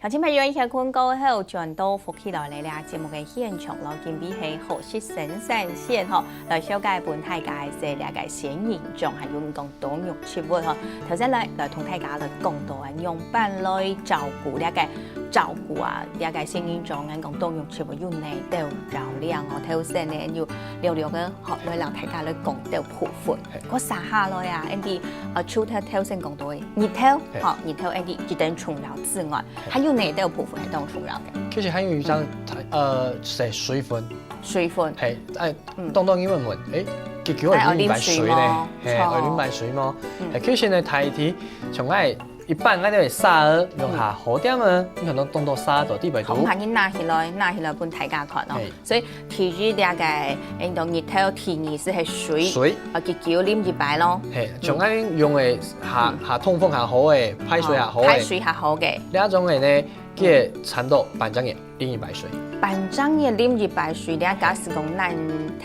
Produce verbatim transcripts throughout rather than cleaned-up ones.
來，今晡日歇睏過後，轉到福氣來了啦！節目个現場咯，今晡日係好食生產線吼，來紹介分大家个係這个仙人掌，還有講多肉植物吼。頭先來來同大家來講到啊，仰般來照顧這个照顧啊，這个仙人掌，𠊎講多肉植物有哪兜要領哦。頭先呢有略略个吼，來同大家來講到部分。該接下來啊，Andy，呃，除忒頭先講到个日頭，吼，日頭Andy一定重要之外， 還有哪兜部分係當重要个？其實還有一張，呃，係水分。水分。係，哎，當多人會問，哎，結果愛啉白水呢？係，愛啉白水無？係，其實呢，大體像𠊎一般𠊎兜會捎，用下好點啊，你看到當多捎到地背肚。恐怕你拿起來，拿起來分大家看哦。所以第一這个，運動日頭，第二係水，水，啊，結果啉一擺咯。係，像𠊎用个下下通風下好个，排水下好个，排水下好个。 這種个呢，佢个產到半隻月啉一擺水。半隻月啉一擺水，這假使講咱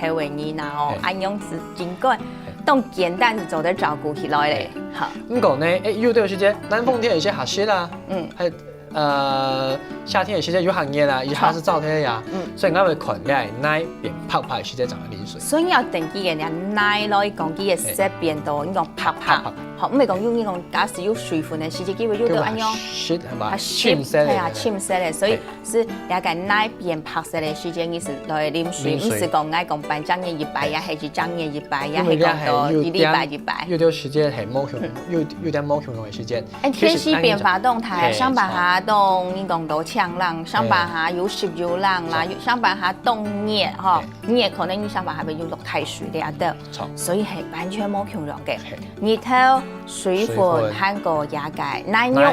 頭个人啊，吼，恁樣子真个，當簡單就做得照顧起來咧，哈。毋過呢，誒，有兜時節，南風天有些較濕啊，嗯，還，呃，夏天有些有較熱啊，一下係燥天呀，嗯，所以𠊎會看這个泥變白白時節正會啉水。所以你愛等佢个泥咯，講佢个色變到，你講白白。 好，毋係講有你講，假使有水分个時節，佢會有到恁樣，濕係嘛？啊，深色个，係啊，深色个，所以係這个泥變白色个時節，你係來啉水，毋係講愛講半隻月一擺，也係一隻月一擺，也係講到一禮拜一擺。有兜時節係無共，有有點無共樣个時節。誒，天時變化當大，上班下當，你講到嗆冷，上班下有濕有冷啦，上班下當熱吼，熱可能你上班下會有落大水這兜，所以係完全無共樣个。 日頭、水分，還過這个泥肉，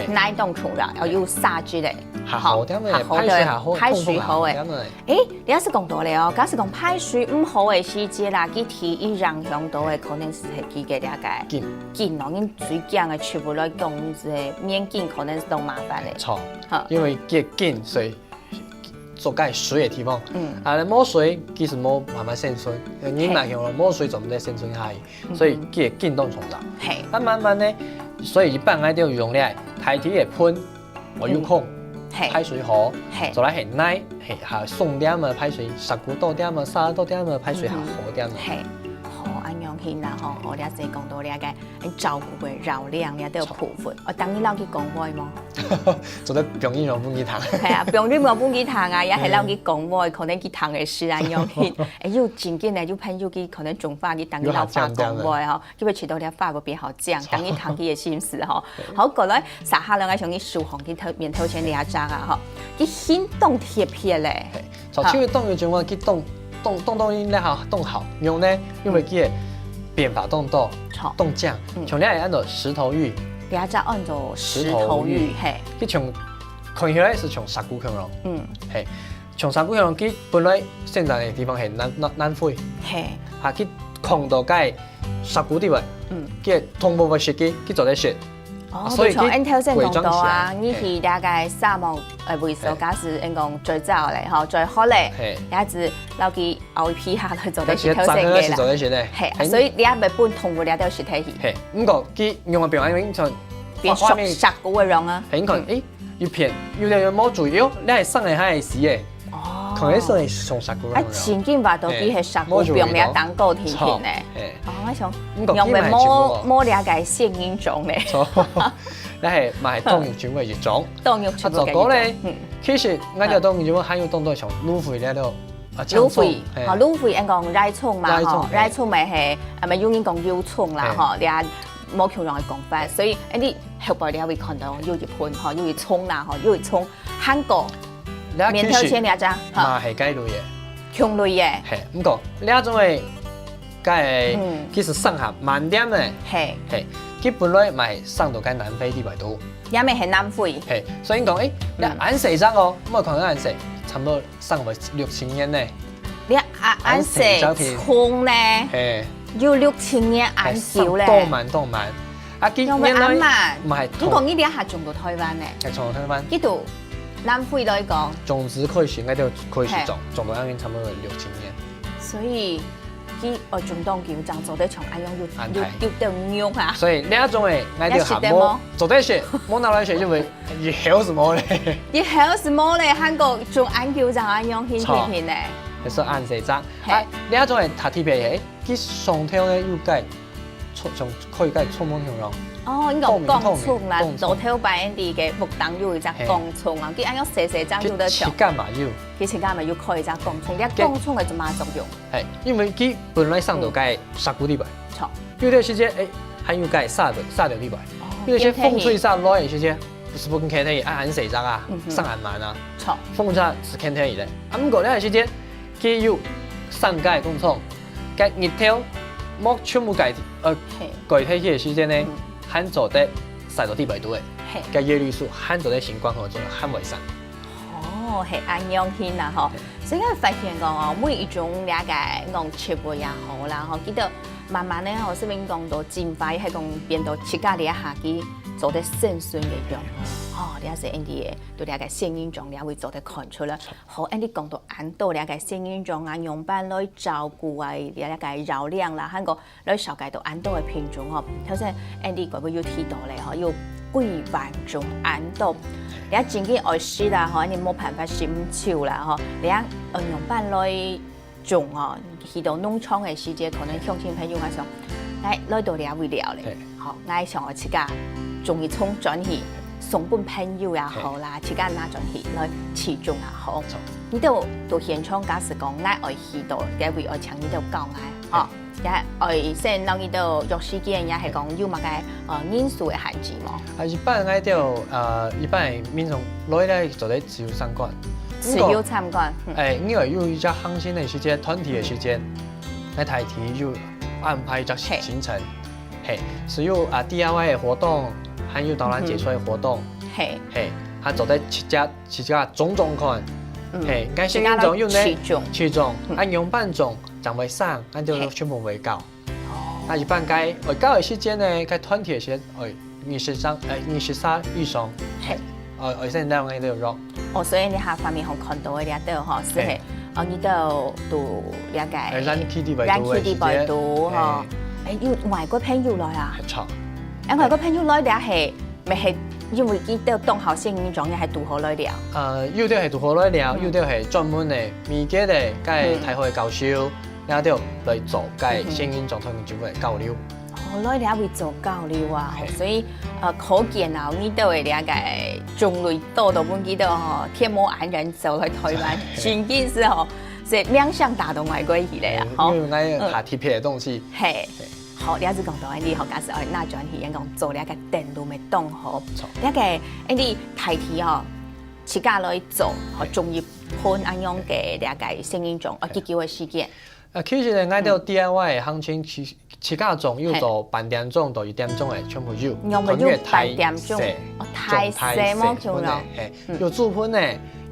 泥當重要，愛有沙質个，下好點个，下好个，排水好，排水好个。誒，你也係講到了哦，假使講排水毋好个時節啦，佢第一影響到个可能係佢个這个根，根咯，因水耕个植物來講，係面根可能係當麻煩个。著，因為佢根，所以 做該水个地方。嗯，啊，無水其實無辦法生存，人嘛用了無水做毋得生存下去，所以佢个根當重要。係，啊，慢慢呢，所以一般𠊎兜用這大體个盆，愛有空，係，排水好，係，再來係泥，係，下鬆點个排水，石牯多點个，沙多點个排水下好點个。係，好，恁樣形啦吼，𠊎這下講到這个 照顧个要領這兜部分。哦，當日摎佢講話無？做得放音樂分佢聽。係啊，放音樂分佢聽啊，也係摎佢講話，可能佢聽个時啊，恁樣去。誒，有正經个，有朋友佢可能種花，佢當日摎花講話吼，佢會知道這花會變好靚，當日聽佢个心思吼。好，過來，接下來𠊎想你收放佢頭面頭前這隻啊吼，佢形當特別咧。 著，像當有種啊，佢當當當當應該好當好，用呢，因為佢个變化當多，當靚，像這个安到石頭芋，這隻安到石頭芋，係，佢像看起來係像石牯共樣，嗯，係，像石牯共樣，佢本來生長个地方係南南南非，係，下佢囥到該石牯底背，嗯，佢个動物會食佢，佢做得食。 哦，所以就像𠊎頭先講到啊，你去這个沙漠，呃，位所，假使𠊎講最早咧，吼，最好咧，也係摎佢拗一批下來做得食頭先个啦。係，所以你也毋會分動物了到食忒去。係，毋過佢用个表演，因為像變畫面，石牯个樣啊。係，你看，誒，一片有點無注意，哦，你還生个還係死个。 哦，可能係從石牯啊，曾經話到底係石牯放了當高天天呢。哦，𠊎想，毋過佢嘛係植物哦，無無了解仙人掌呢。著，該係嘛係當有植物个一種。當有植物个一種。啊，再過咧，其實𠊎兜當有植物還有當多像蘆葺咧都，啊，蘆葺，哦，蘆葺，𠊎講艾蔥嘛，吼，艾蔥个係，啊，嘛有人講油蔥啦，吼，這無共樣个講法，所以，誒，你後背你還會看到有一盆，吼，有一叢啦，吼，有一叢，還過 面頭前這隻，哈，嘛係該類个，共類个。係，毋過這種个，該其實生下慢點个，係，係，佢本來嘛係生到該南非地方肚，也毋係南非，係，所以講，誒，這恁細隻哦，莫看恁細，差毋多生到六七年呢，這啊恁細叢呢，係，有六七年恁久咧，當慢當慢。 啊，佢原來毋係，毋過你這下種到台灣呢？係，種到台灣。佢對南非來講，種子開始，𠊎兜開始種，種到恁樣差毋多六七年。所以佢愛種當久，正做得像恁樣有，恁大。有，有兜肉啊。所以這種个，𠊎兜還無，也食得無？做得食，無拿來食，因為以後係無咧。以後係無咧，還過種恁久正恁樣，很著。甜甜呢。係恁細隻。嘿。啊，這種个較特別个，佢上頭呢有个，像可以个觸摸形狀。哦，應該透明，講光蟲啦，透明，光蟲。做頭擺个屋頂有一隻光蟲啊，嘿。佢恁樣細細隻就得搶。佢自家嘛有。佢自家嘛有開一隻光蟲，這光蟲个做麼作用？ 嘿，因為佢本來生到該石牯裡背，嗯。著。有兜時節，欸，還有該沙仔，沙仔裡背。哦，有兜時節風吹沙來个時節，係毋係會看到佢啊，恁細隻啊，嗯哼。生恁慢啊。著。風沙係看到佢咧。啊，毋過這个時節，佢有生該工廠，該日頭，莫全部蓋，呃，嘿。蓋忒去个時節呢，嗯。還做得曬到裡背肚个。嘿。該葉綠素還做得生光合作用，還會生。 哦，係恁樣形啊吼。嘿。所以𠊎發現講哦，每一種這个講植物也好啦吼，佢兜慢慢个吼，係毋係講到進化，係講變到自家這下佢做得生存个樣。哦，這係Andy个，對這个仙人掌這位做得看出來。好，Andy講到恁多這个仙人掌啊，仰般來照顧啊，這个藥令啦，還過 來紹介到恁多个品種吼。頭先Andy該位有提到咧吼，有幾萬種恁多。這真經愛食啦吼，你無辦法食毋愁啦吼。這愛仰般來種吼，去到農場个時節，可能鄉親朋友愛想，來，來到這位了咧，嘿。吼，𠊎想愛自家種一叢轉去，送分朋友也好啦，嘿。自家拿轉去來試種也好。著。你兜到現場假使講，𠊎愛去到這位，愛請你兜教𠊎，吼。嘿。 也愛先摎你兜約時間，也係講有麼个，呃，人數个限制無？啊，一般𠊎兜，呃，一般民眾來咧做得自由參觀。自由參觀，嗯。欸，因為有一隻行程个時間，團體个時間，嗯。𠊎大體有安排一隻行程，嘿。嘿，係有啊D I Y个活動，還有導覽解說个活動，嗯哼。嘿。嘿，還做得自家 自家種種看。嗯。嘿，𠊎仙人掌有呢，自家來試種。試種，嗯。啊，仰般種，正會生，𠊎兜全部會教。嘿。哦。啊，一般該會教个時間呢，該團體个時間，愛二十三，欸，二十三以上。嘿。呃，愛先來𠊎兜約。哦，所以你下方面好看到个這兜吼，係嘿。係，哦，你兜都了解，欸，咱去裡背堵个時間，咱去裡背堵吼。嘿。欸，有外國朋友來啊？係。欸，外國朋友來這係 乜係因為佢兜當好仙人掌，也係堵好來了。呃，有兜係堵好來了，嗯。有兜係專門个美國个該大學个教授，嗯。然後就來做該仙人掌同佢就會交流。哦，來這位做交流啊，嘿。所以，呃，可見啊，你兜个這个種類多到分佢兜吼，天無絕人走來台灣，真經係吼，係命相打到外國去咧啊，嘿，吼。因為𠊎有較特別个東西。嗯。嘿。嘿。 好，這就講到恁樣吼，假使愛拿轉去，講做這个電路乜當好。著。這个恁樣大體吼，自家來做，吼，種一盆恁樣个這个仙人掌，愛幾久个時間？啊，其實呢，𠊎兜嗯。D I Y个行程，自，自家種有做半點鐘到一點鐘个，全部有。仰般有半點鐘？團隊大細，哦，大細，種大細無共樣。盆个，嘿，嗯。有竹盆个，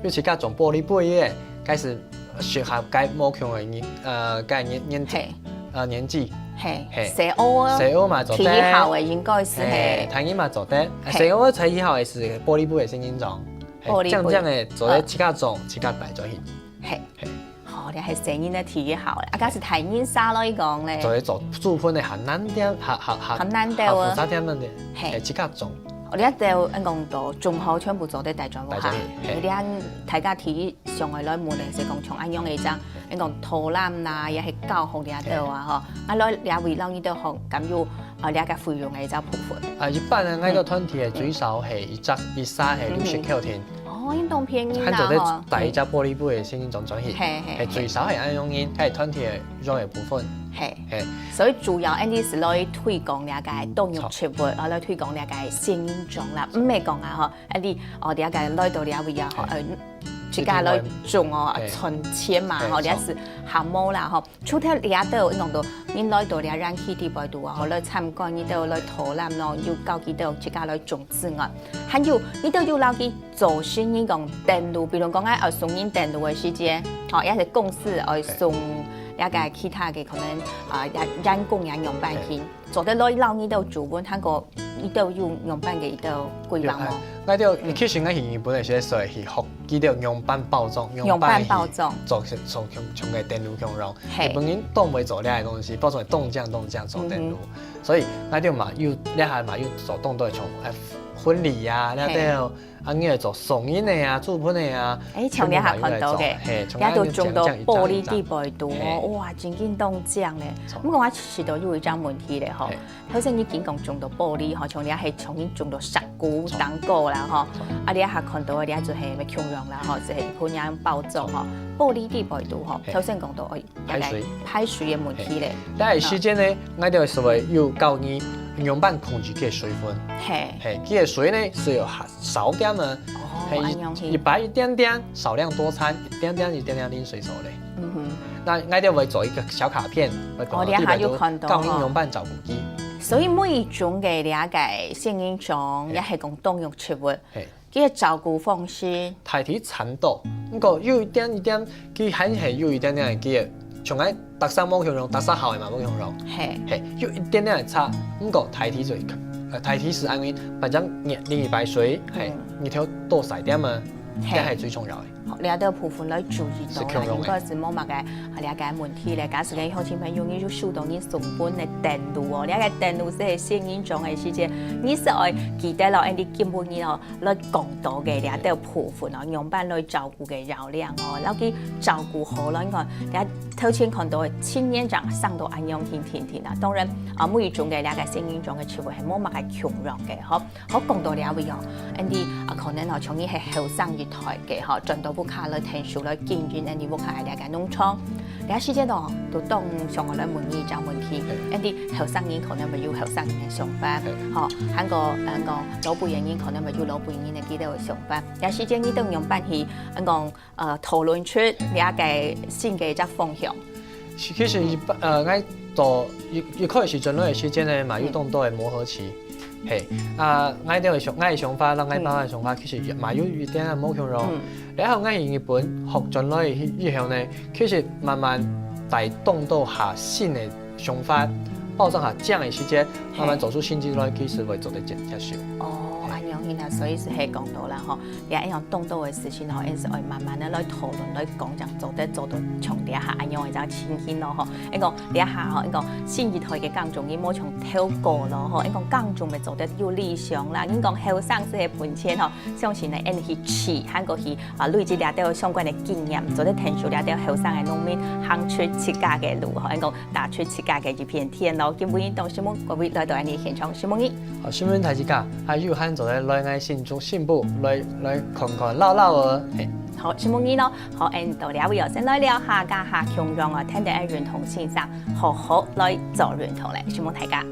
有自家種玻璃杯个，該係 適合該無共个年，呃，該年，年，嘿。呃，年紀。嘿，嘿。細學啊，細學嘛做得。第一好个應該係，嘿，嘿。大人嘛做得。嘿。細學个第一好个係玻璃杯个仙人掌。嘿，玻璃杯。靚靚个做得自家種，嗯。自家帶轉去。嘿。嘿。好，這係細人个第一好咧。啊，假使大人儕來講咧。做得做竹盆个還難點，還，還，還，還難點啊。還複雜點个。嘿。嘿，自家種。哦，你兜，嗯，講到種好全部做得帶轉屋下。帶轉去，嘿。你兜大家第一 上來來問个係講像恁樣个一隻，恁講導覽啦，也係教學這兜啊，吼。啊，來這位摎你兜學，敢有，啊，這个費用个一隻部分。啊，一般呢，𠊎个團體个最少係一隻，一儕係六十塊錢。哦，恁當便宜啦，還做得吼。帶一隻玻璃杯个仙人掌轉去，嘿，嘿，係最少係恁樣个，該團體个用个部分。嘿。嘿。所以主要恁樣係來推廣這个多肉植物，著。啊，來推廣這个仙人掌啦，毋係講啊，吼， 啊，你，哦，這个來到這位啊，吼，嘿。呃，自家來種哦，嘿。賺錢嘛，吼，嘿，這係項目啦，吼。除忒這兜，講到，你來到這園區裡背肚啊，吼，來參觀，你兜來導覽咯，有教佢兜自家來種之外，還有，你兜有摎佢做生意講電路，比如講，哎，呃，送人電路个時間，吼，也係公司，呃，嘿。送這个其他个可能，啊，人，人工也用半天。嘿。 做得來摎你兜主文，還過你兜有仰般个一兜規劃無？有，啊，𠊎兜，嗯。其實𠊎係日本个時節，所以去學佢兜仰般包裝，仰般包裝，做做像像个電路共樣，日本人當會做這个東西，包裝當靚當靚做電路，所以𠊎兜嘛又這下嘛又做當多像誒婚禮啊，這兜啊，你愛做送人个啊，煮飯个啊，誒，像這下看到个，嘿，這都種到玻璃底背肚哦，哇，真緊當靚咧。毋過𠊎試著有一隻問題咧吼， 頭先你緊講種到玻璃吼，像你係像你種到石鼓、當高啦吼，啊你還看到个你就係共樣啦吼，就係一般樣包裝吼，玻璃底背肚吼，頭先講到哦，排水，排水个問題咧。但係時間呢，𠊎就係會有教你仰般控制佢个水分。嘿，嘿，佢个水呢係有少點个，哦，一擺一點點，少量多餐，一點點一點點淋水就好咧。嗯哼，那𠊎就會做一個小卡片，會講哦，你還有看到教你仰般照顧佢。 所以每一種个這个仙人掌，也係講當用植物，佢个照顧方式，大體差毋多，毋過有一點一點，佢還係有一點點个，像𠊎逐儕無共樣，逐儕效个嘛無共樣，嘿，有一點點个差，毋過大體就，呃，大體係恁樣，反正你你排水，嘿，日頭多曬點嘛，這係最重要个。 這兜部分來注意到啦，應該係無麼个啊這个問題咧。假使个鄉親朋友，你有收到你送分个電路哦，這个電路係仙人掌个時節，你係愛記得咯，恁樣今晡日哦來講到个這兜部分哦，仰般來照顧个要領哦，然後去照顧好咯。你看，這頭前看到个仙人掌生到恁樣挺挺挺啊，當然啊，每一種个這个仙人掌个植物係無麼个共樣个吼。 好，講到這位哦，恁樣啊，可能哦，像你係後生一代个吼，轉到屋下來𢯭手來經營恁樣屋下个這个農場，這時間哦，都當想愛來問你一隻問題，恁樣後生人可能會有後生人个想法，吼，還過，還過老輩人可能會有老輩人个佢兜个想法。這時間你都仰般去，恁講， 呃，討論出這个新个一隻方向。其其實一般，呃，𠊎到一一開始轉來个時間呢，嘛有當多个磨合期。嘿，啊，𠊎兜个想，𠊎个想法，摎𠊎爸爸个想法，其實也嘛有一點仔無共樣。然後𠊎去日本學轉來以以後呢，其實慢慢帶當多下新个想法，包裝下靚个時節，慢慢做出新之來，其實會做得接接受。哦，恁樣啊，所以係講到啦吼， 也一樣當多个事情吼，也係愛慢慢个來討論、來講，正做得做到像這下恁樣个一種情形咯吼。應講這下吼，應講新一代个耕種，佢無像頭過咯吼，應講耕種乜做得有理想啦。應講後生時个本錢吼，相信呢，恁去試，還過去啊累積這兜相關个經驗，做得𢯭手這兜後生个農民行出自家个路吼，應講踏出自家个一片天咯。今晡日當承蒙各位來到𠊎等現場，承蒙你。 好，承蒙大自家，還有閒做得來𠊎新竹新埔來來看看尞尞哦，嘿。好，承蒙你咯。好，恁到這位哦，先來尞下，這下共樣哦，聽得愛運動先生，好好來做運動咧，承蒙大家。